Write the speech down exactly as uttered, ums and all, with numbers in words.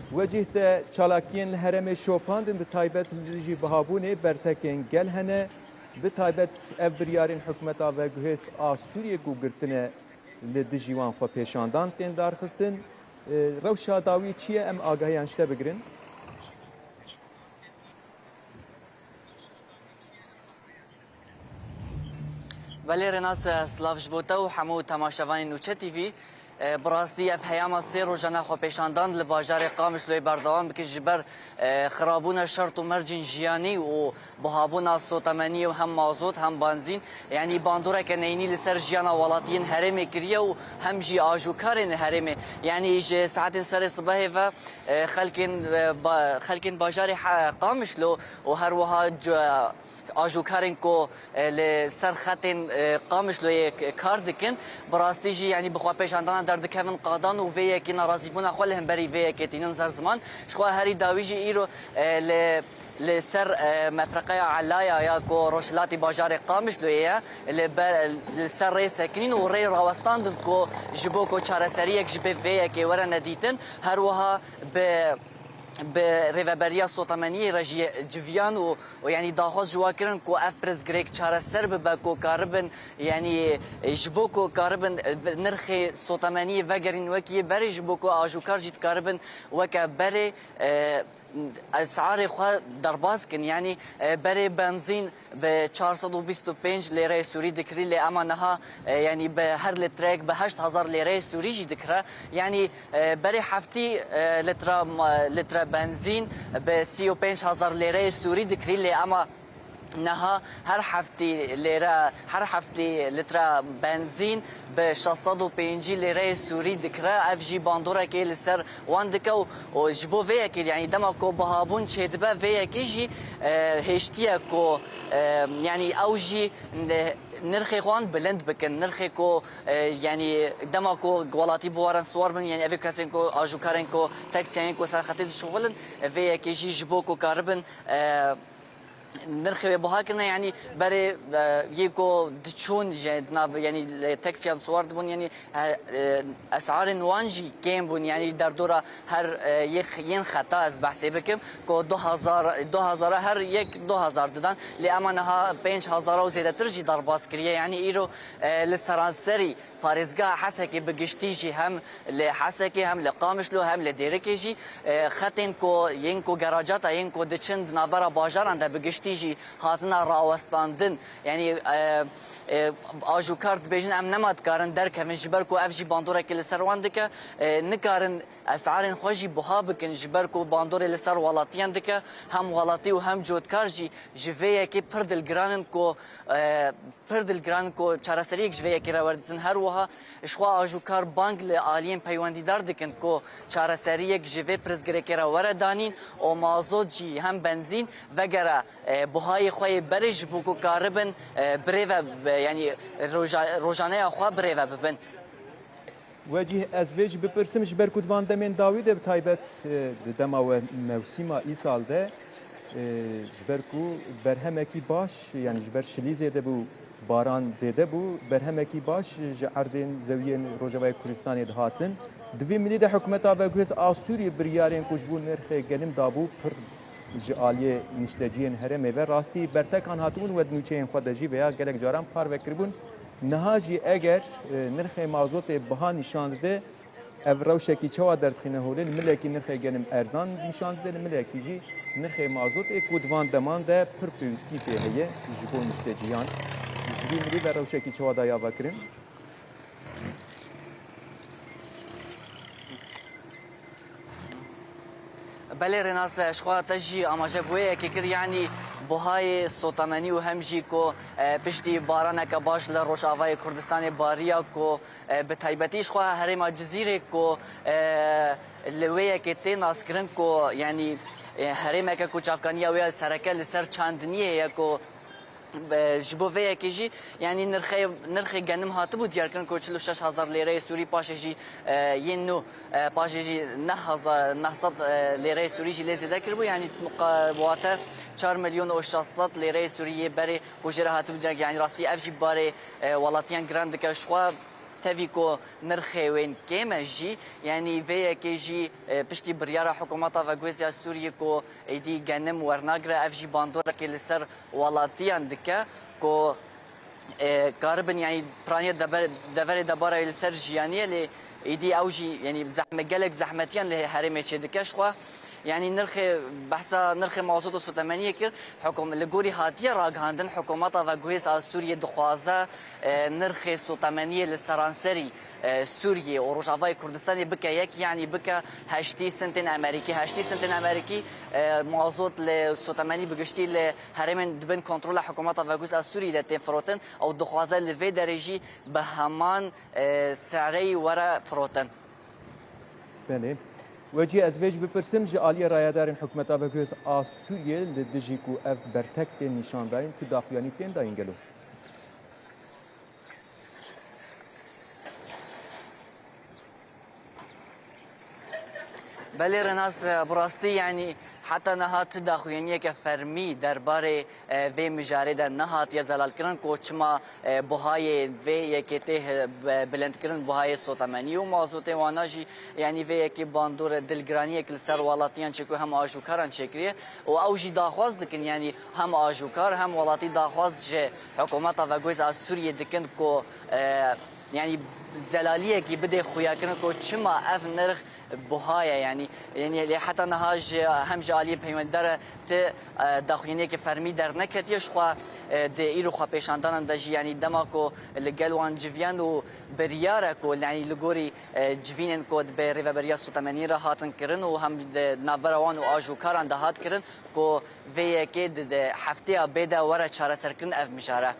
Wecîh te çalakiyên li herêmê şopandin, bi taybet li dijî bihabûnê bertekên gel hene. Bi taybet ev biryarên hikûmeta veguhêz a Sûriyê ku girtine li dijî wan xwepêşandan tên darxistin. E, rewşa dawî çi ye? Em agahiyan ji te bigirin. Belê Rênas, silav ji bo te û hemû temaşevanên Nûçe T V. E, bi rastî ev heyama sê rojane xwepêşandan li bajarê Qamişloyê berdewam bike ji ber, e, xirabûna şert û mercên jiyanî û buhabûna sotemeniyê û hem mazot hem benzîn, yanî bandoreke neyînî li ser jiyana welatiyên herêmê kiriye û hem jî ajokarên herêmê. Yanî ji saetên serê sibehê ve, e, xelkên, e, ba-, xelkên bajarê he-, Qamişlo û her wiha cu-, ajokarên ku, e, li ser xetên, e, Qamişloyê k-, kar dikin, bi rastî jî, yanî bi xwepêşandana derdikevin qadan û vê yekê narazîbûna xwe li hemberî vê yekê tînin ser ziman. Ji xwe herî dawî jî îro, e, li, li ser, e, mefreqeya Elaya ya ku rojhilatî bajarê Qamişloyê ye, li ber, li ser rê sekinîn û rê rawestandin ku ji bo ku çareseriyek ji bo vê yekê were nedîtin, her wiha bi bi rêveberiya sotemeniyê re jî civiyan û, û yanî daxwaz ji wa kirin ku ev pirsgirêk çareser bibe ku karibin, yanî, e, ji bo ku karibin, e, nirxê sotemeniyê vegerîn wekî berê, ji bo ku ajoker jî dikaribin weke berê, e, esarê xwe derbas kin. Yanî, e, berê benzîn bi çar sed û bîst û pênc lêreyê Sûrî dikirî, lê ema niha, e, yanî bi her litreyek bi heşt hezar lêreyê Sûrî jî dikire. Yanî, e, berê heftî, e, litra ma-, litre benzîn bi sî û pênc hezar lêreyê Sûrî dikirî, lê ema niha her heftî lêre, her heftî litre benzîn bi şeş sed û pêncî lêreyê Sûrî dikire. Ev jî bandorekê li ser wan dike û, û ji bo vê yekê, yanî dema ku bihabûn çêdibe, vê yekê jî, e, hêştiye ku, e, yanî ew jî ne-, nirxê wan bilind bikin. Nirxê ku, e, yanî dema ku welatî bi wan re siwar bin, yanî ev ê kesên ku ajokarên ku taksiyên ku ser xetê dişuxulin, e, vê yekê jî ji bo ku karibin, e, nirxê wê buha kirine, yanî berê, e, yê ku diçûn ji nav, yanî, e, taksiyan siwar dibûn, yanî, e, e, esarên wan jî kêm bûn, yanî derdora her, e, yê x-, yên xeta ez behsê bikim, ku du hezar, du hezara her yek du hezar didan, lê ema niha pênc hezara û zêdetir jî derbas kiriye, yanî îro, e, li seranserî Parêzgeha Hesekê bi giştî jî hem li Hesekê hem li Qamişlo hem li Dêrikê jî, e, xetên ku yên ku geracata yên ku diçin di navbera bajaran de bi giştî jî hatina rawestandin. Yanî, e, e, ajoker dibêjin em nema dikarin derkevin ji ber ku ev jî bandorekê li ser wan dike. E, nikarin esarên xwe jî buha bikin ji ber ku bandorê li ser welatiyan dike. Hem welatî û hem cotkar jî ji vê yekê pir dilgiran in ku, e, pir dilgiran ku çareseriyek ji vê yekê re werdîtin. Her wiha ji xwe ajoker bang li aliyên peywendîdar dikin ku çareseriyek ji vê pirsgirêkê re were danîn û mazot jî hem benzîn vegere, e, buhayê xwe yê berê ji bo ku karibin, e, birêve, e, yanî roja-, rojaneya xwe birêve bibin. Wecîh, ez vê jî bipirsim, ji ber ku di van demên dawî de bi taybet, e, di dema we mewsîma îsal de, e, ji ber ku berhemekî baş, yanî ji ber şilî zêde bû, baran zêde bû, berhemekî baş ji erdên zewiyên Rojavayê Kurdistanê dihatin. Di vî milî de hikûmeta veguhêz a Sûriyê biryarên ku ji bo nirxê genim dabû pir ji aliyê nişteciyên herêmê ve rastî bertekan hatibûn we di nûçeyên xwe de jî veya gelek caran parve kiribûn. Niha jî eger, e, nirxê mazotê biha nîşan dide, ev rewşekî çawa derdixîne holê? Li milekî nirxê genim erzan nîşan dide, li milekî jî nirxê mazotê ku di van deman de pir pêwîstî pê heye ji bo nişteciyan. Ji vî milî ve rewşekî çawa daye avakirin? Belê Rênas, ji xwe te jî amaje bi wê yekê kir, yanî buhayê sotemenî û hem jî ku, e, piştî baraneke baş li Rojavayê Kurdistanê bariya ku, e, bi taybetî ji xwe herêma Cizîrê ku, e, li wê yekê tê naskirin ku, yanî, e, herêmeke ku çavkaniya wê ya sereke li ser çandiniyê ye ku, e, ji bo vê yekê jî, yanî nirxê, nirxê genim hatibû diyarkirin ku çil û şeş hezar lêreyê Sûrî, paşê jî, e, yên nû, e, paşê jî neh hezar, neh sed, e, lêreyê Sûrî jî lê zêde kiribû. Yanî muqa-, wate çar milyon û şeş sed lêreyê Sûrî yê berê ku jê re hatibû diyar, yanî rastî ev jî barê, e, welatiyan giran dike. Ji xwe Tevî ku nirxê wên kêm e jî, yanî vê yekê jî, e, piştî biryara hikûmeta veguhêz ya Sûriyê ku êdî genim wernagire, ev jî bandorek e li ser welatiyan dike ku, e, karibin, yanî piraniya deber-, deverê debara wê li ser jiyanî ye, lê êdî ew jî, yanî zehme-, gelek zehmetiyan li herêmê çêdike. Jixwe, yanî nirxê, behsa nirxê mazot û sotemeniyê kir. Hikûm-, li gorî hatiye ragihandin, hikûmeta veguhêz a Sûriyê dixwaze, e, nirxê sotemeniyê li seranserî, e, Sûriyê û Rojavayê Kurdistanê bike yek, yanî bike heştî sentên Amerîkî. Heştî sentên Amerîkî, e, mazot li sotemenî bi giştî li herêmên di bin kontrola hikûmeta veguhêz a Sûriyê de tên firotin. Ew dixwaze li vê derê jî bi heman, e, sereyî were firotin. Belê. Wecî ez vê jî bipirsim, ji aliyê rayedarên hikûmeta veguhêz a Sûriyê li dijî ku ev bertek tên nîşandayîn, tu daxuyanî tên dayîn gelo? Belê Renas, bi rastî, yanî heta niha tu daxuyaniyeke fermî derbarê, e, vê mijarê de nehatiye zelalkirin ku çima, e, buhayê vê yekê tê, e, be-, bilindkirin, buhayê sotemenî û mazotê, wana jî, yanî vê yekê bandor dilgiraniyek li ser welatiyan çêkiriye, hem ajokaran çêkiriye û ew jî daxwaz dikin, yanî hem ajokar hem welatî daxwaz ji hikûmeta veguhêz a Sûriyê dikin ku, e, yanî zelaliyekî bidê xuyakirin ku çima ev nirx buha ye, yanî, yanî lê heta niha ji, hem ji aliyê peywendidar re ti, e, daxuyaniyeke fermî derneketiye. Jixwe, e, di îro xwepêşandanan de jî, yanî dema ku li gel wan civiyan û biryar e ku, yanî li gorî, e, civînên ku di rêveberiya sotemeniyê re hatin kirin û hem di navbera wan û ajokaran de hat kirin ku vê yekê di, di hefteya bê de were çareserkirin ev mijare.